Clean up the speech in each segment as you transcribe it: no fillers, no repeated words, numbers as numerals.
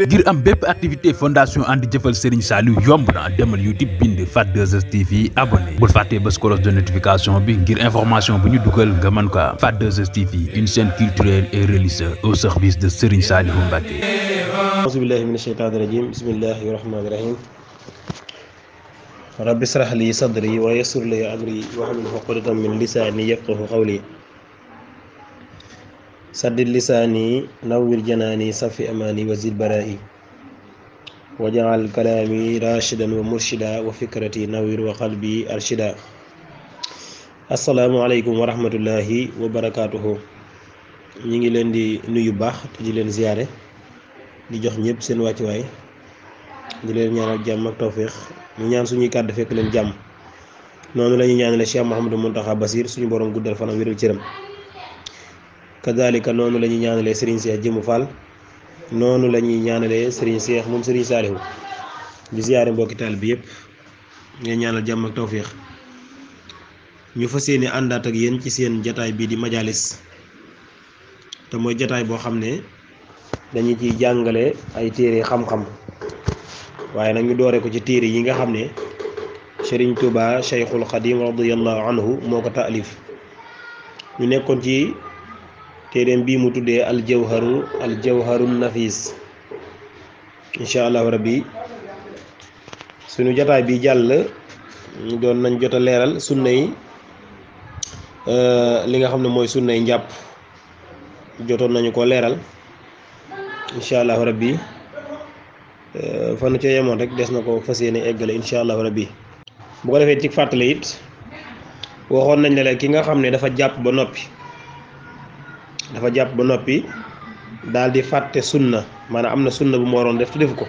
ngir am bépp activité fondation ànd jëfal Serigne Saliou yomb na demal YouTube bind FAT 2S TV abonné bul fàttee bës cloche de notification bi ngir information bu ñu dugal nga mën ko am. FAT 2S TV, une chaîne culturelle et religieuse au service de Serigne Saliou Mbacké. auzu billahi mina shaytaani rajim, bismillahi rahmaani rahim. rabbi israh li sadri wa yassir li amri wahlul uqdatan min lisaani yafqahu qawli. saddid lisaani nawwir janaani safi amaani wa zid baraa'i waj'al kalaami rashidan wa murshida wa fikrati nawwir wa qalbi arshida. assalaamu aleykum wa rahmatullahi wa barakaatuhu. ñi ngi leen di nuyu baax te di leen ziyaare di jox ñëpp seen wàccuwaay di leen ñaanal jàmm ak tawféex. ñu ñaan suñuy kàddu fekk leen jàmm noonu la ñuy ñaanale Cheikh Mouhamadou Mountakha Bassir suñu borom guddal fanam wéral cëram. kadalika noonu la ñuy ñaanalee Serigne Cheikh Jëmu Fall noonu la ñuy ñaanalee Serigne Cheikh moom Serigne Saliou di ziyaare mbokki taal bi yëpp ngeen ñaanal jàmm ak tawféex. ñu fas yéene àndaat ak yéen ci seen jataay bii di majalis te mooy jataay boo xam ne dañu ciy jàngale ay téere xam-xam waaye nag ñu doore ko ci téere yi nga xam ne Serigne Touba Cheikhul Khadim radiyallahu anhu moo ko taalif. ñu nekkoon ci téereem bii mu tuddee aljawharu nafis. incha allahu rabbi suñu jataay bi jàll doon nañ jot a leeral sunnay li nga xam ne mooy sunnay njàpp jotoon nañu ko leeral. incha allahu rabbi fanu ca yemoon rek des na ko fas yéene eggale incha allahu rabbi. bu ko defee ci fàttale it waxoon nañ ne la ki nga xam ne dafa jàpp ba noppi daal di fàtte sunna, maanaam am na sunna bu mu waroon def te defu ko.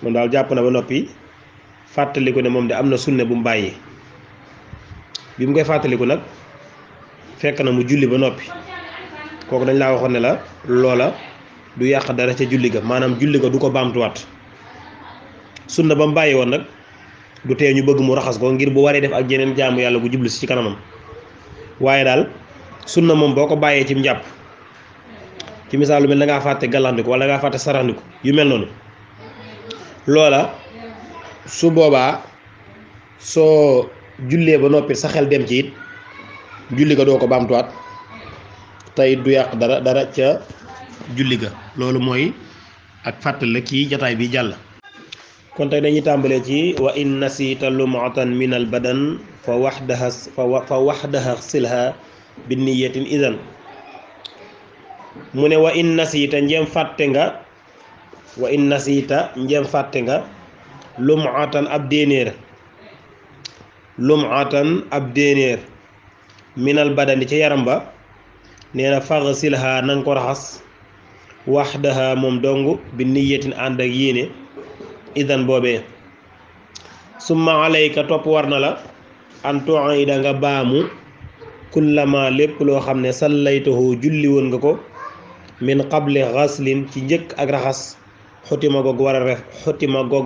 moom daal jàpp na ba noppi fàttaliku ne moom de am na sunna bu mu bàyyi. bi mu koy fàttaliku nag fekk na mu julli ba noppi kooku dañ laa waxoon ne la loola du yàq dara ca julli ga, maanaam julli ga du ko baamtuwaat. sunna ba mu bàyyi woon nag du tee ñu bëgg mu raxas ko ngir bu waree def ak jeneen jaamu yàlla bu jublu si ci kanamam. waaye daal sunna moom boo ko bàyyee ci njàpp, ci misaal lu mel da ngaa fàtte gàllandiku wala da ngaa fàtte saraxndiku yu mel noonu, loola su boobaa soo jullee ba noppi sa xel dem ci it julli ga doo ko baamtuwaat tey du yàq dara ca julli ga. loolu mooy ak fàttali la kii jataay bi jàll. kon tey dañuy tàmbalee ci wa in nasita lumatan min al badan fa waxdaha silha bi niyatin idan. mu ne wa in nasita njëm fàtte nga lumatan ab déenéer minal badani ci yaram ba nee na fax silha nanga ko raxas waxdaha moom dong bi niyatin ànd ak yéene idan boobee. summa alayka topp war na la an tuida nga baamu kullama lépp loo xam ne sallaytahu julli woon nga ko min qable xaslin ci njëkk ak raxas xotima goog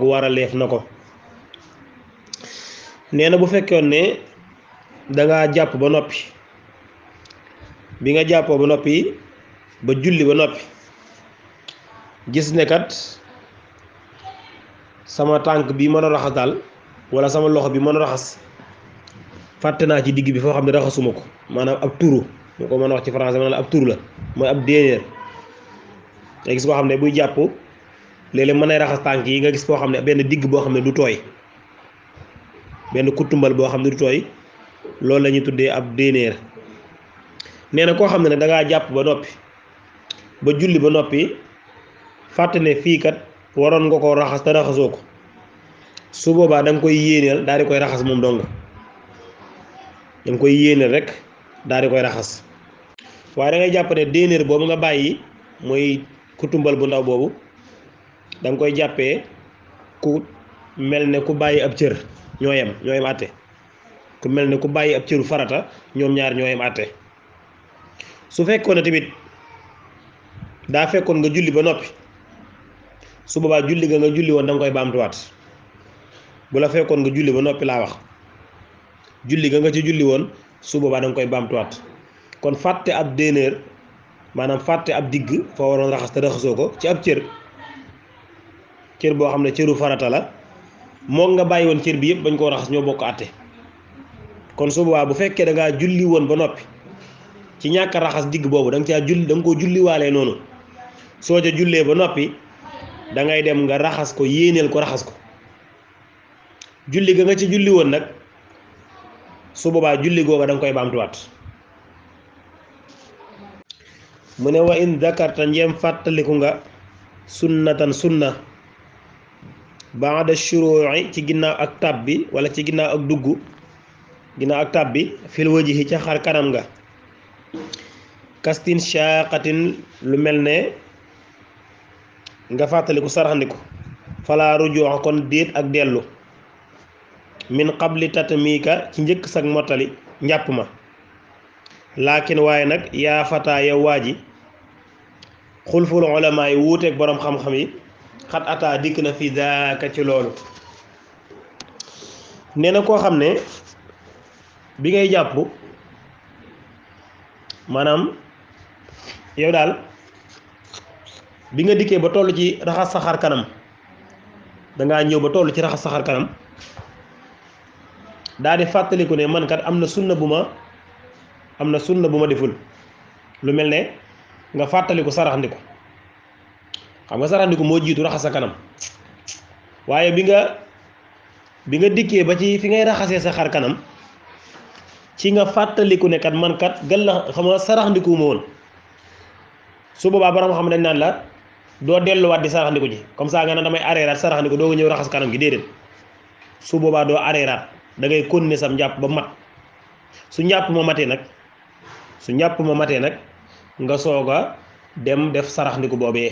war a leef na ko. nee na bu fekkoon ne danga jàpp ba noppi, bi nga jàppoo ba noppi ba julli ba noppi gis ne kat sama tànk bi mën a raxas daal wala sama loxo bi mën a raxas fàtte naa ci digg bi foo xam ne raxasuma ko, maanaam ab turu moo ko mën a wax ci français maanaam ab turu la mooy ab déenéer. nga gis koo xam ne buy jàpp léeg-léeg mën a raxas tànk yi, nga gis koo xam ne benn digg boo xam ne du tooy, benn kuttumbal boo xam ne du tooy, loolu la ñuy tuddee ab déenéer. nee na koo xam ne dangaa jàpp ba noppi ba julli ba noppi fàtte ne fii kat waroon nga koo raxas te raxasoo ko, su boobaa da nga koy yéeneel daal di koy raxas moom dong. da nga koy yéeneel rek daal di koy raxas. waaye da ngay jàpp ne déenéer boobu nga bàyyi mooy kuttumbal bu ndaw boobu da nga koy jàppee ku mel ne ku bàyyi ab cër, ñoo yem àtte. ku mel ne ku bàyyi ab cëru farata ñoom ñaar ñoo yem àtte. su fekkoon ne tamit daa fekkoon nga julli ba noppi, su boobaa julli ga nga julli woon da nga koy baamtuwaat. bu la fekkoon nga julli ba noppi laa wax, julli ga nga ci julli woon su boobaa da nga koy baamtuwaat. kon fàtte ab déenéer maanaam fàtte ab digg foo waroon raxas te raxasoo ko ci ab cër boo xam ne cëru farata la moom nga bàyyi woon cër bi yëpp bañ koo raxas ñoo bokk àtte kon su boobaa bu fekkee da ngaa julli woon ba noppi ci ñàkk a raxas digg boobu da nga koo julliwaalee noonu soo ca jullee ba noppi da ngay dem nga raxas ko yéeneel ko raxas ko julli ga nga ci julli woon nag su boobaa julli googa da nga koy baamtuwaat mu ne wa in dakarta njeem fàttaliku nga sunnatan sunna baada shuruu'i ci ginnaaw ak tàbbi wala ci ginnaaw ak dugg ginnaaw ak tàbbi fil wajhi ca xar kanam nga kastin shaqatin lu mel ne nga fàttaliku saraxandiku fala rujuu kon déet ak dellu min qabli tatmika ci njëkk sag mottali njàpp ma laakin waaye nag yaa fataa yow waa ji xulful ulamaa yi wuuteeg boroom xam-xam yi xat ataa dikk na fi daaka ci loolu nee na koo xam ne bi ngay jàpp maanaam yow daal bi nga dikkee ba toll ci raxas sa xar kanam dangaa ñëw ba toll ci raxas sa xar kanam daa di fàttaliku ne man kat am na sunna bu ma deful lu mel ne nga fàttaliku saraxandiku xam nga saraxandiku moo jiitu raxas sa kanam waaye bi nga dikkee ba ci fi ngay raxasee sa xar kanam ci nga fàttaliku ne kat man kat galla xam nga saraxandiku ma woon su boobaa borom xam dañ naan la doo delluwaat di saraxandiku ji comme ça nga ne damay areeraat saraxandiku doo nga ñëw raxas kanam gi déedéet su boobaa doo areeraat da ngay continuer sam njàpp ba mat su njàpp ma matee nag nga soog a dem def saraxandiku boobee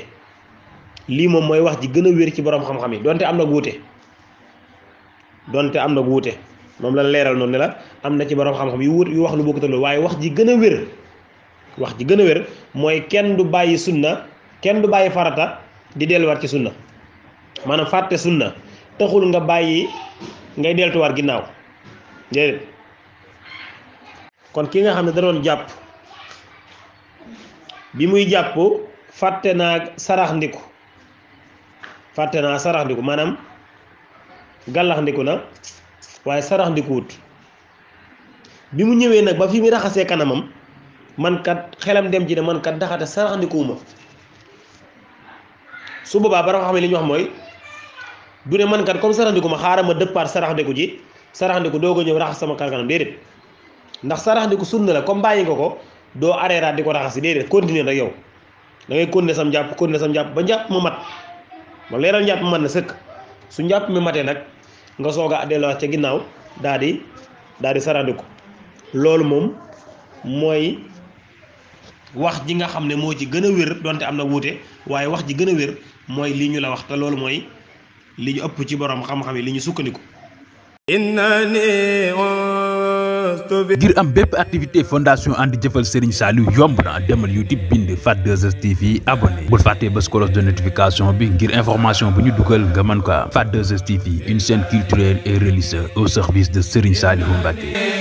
lii moom mooy wax ji gën a wér ci borom xam-xam yi donte am na wuute moom la leeral noonu ne la am na ci borom xam-xam yu wax lu bokkut ak loolu waaye wax ji gën a wér mooy kenn du bàyyi sunna kenn du bàyyi farata di delluwaat ci sunna maanaam fàtte sunna taxul nga bàyyi ngay deltuwaat ginnaaw déedéet kon ki nga xam ne da doon jàpp bi muy jàpp fàtte naa saraxndiku maanaam gàllaxndiku na waaye saraxndikuwut bi mu ñëwee nag ba fi mu raxasee kanamam man kat xelam dem ci ne man kat daxate saraxndikuwuma su boobaa ba nga xam ne li ñu wax mooy du ne man kat comme saraxndiku ma xaaral ma dëppaat saraxndiku doog a ñëw raxas sama kanam déedéet ndax saraxndiku sunna la comme bàyyi nga ko doo areeraat di ko raxas si déedéet continuer rek yow da ngay continuer sam njàpp ba njàpp ma mat ma leeral njàpp ma mat na sëkk su njàpp mi matee nag nga soog a delluwaat ca ginnaaw daal di saraxndiku loolu moom mooy wax ji nga xam ne moo ci gën a wér donte am na wuute waaye wax ji gën a wér mooy li ñu la wax te loolu mooy li ñu ëpp ci borom xam-xam yi li ñu sukkandiku. ngir am bépp activité fondation ànd jëfal Serigne Saliou yomb na demal YouTube bind FAT 2S TV abonné bul fàttee bés cloche de notification bi ngir information bu ñu dugal nga mën ko am FAT 2S TV une chaîne culturelle et religieuse au service de Serigne Saliou Mbacké.